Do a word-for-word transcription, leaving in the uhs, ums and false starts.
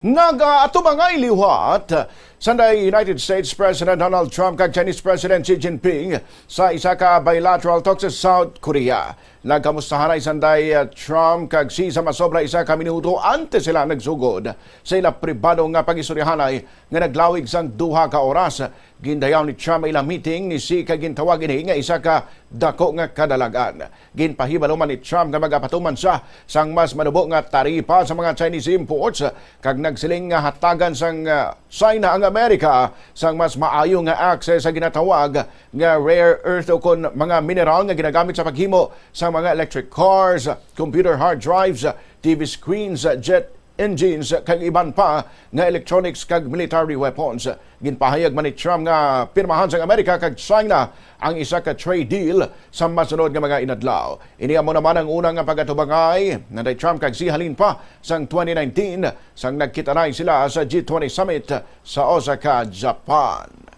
Nagaatubangay liwat sanday United States President Donald Trump kag Chinese President Xi Jinping sa isa ka bilateral talk sa South Korea. Nagkamustahanay sanday, uh, Trump kag Xi sa masobra isa ka minuto antes sila nagsugod sa ila pribado nga pag-istoryahanay nga naglawig sang duha ka oras. Gindayaw ni Trump ang ila meeting ni Xi kag gintawag ini nga isa ka dako nga kadalagan. Ginpahibalo man ni Trump nga magapatuman sia sang mas manubo nga taripa sa mga Chinese imports, kag nagsiling nga hatagan sang, ah, China ang Amerika sang mas maayo nga access sa ginatawag nga rare earth, o kon mga mineral nga ginagamit sa paghimo sa mga electric cars, computer hard drives, T V screens, jet engines, kag iban pa nga electronics kag military weapons. Ginpahayag man ni Trump nga pirmahan sang Amerika kag China ang isa ka trade deal sa masunod nga mga inadlaw. Ini amo naman ang una nga pag-atubangay ni Trump kag Xi halin pa sang twenty nineteen, sang nagkita-nay sila sa G twenty Summit sa Osaka, Japan.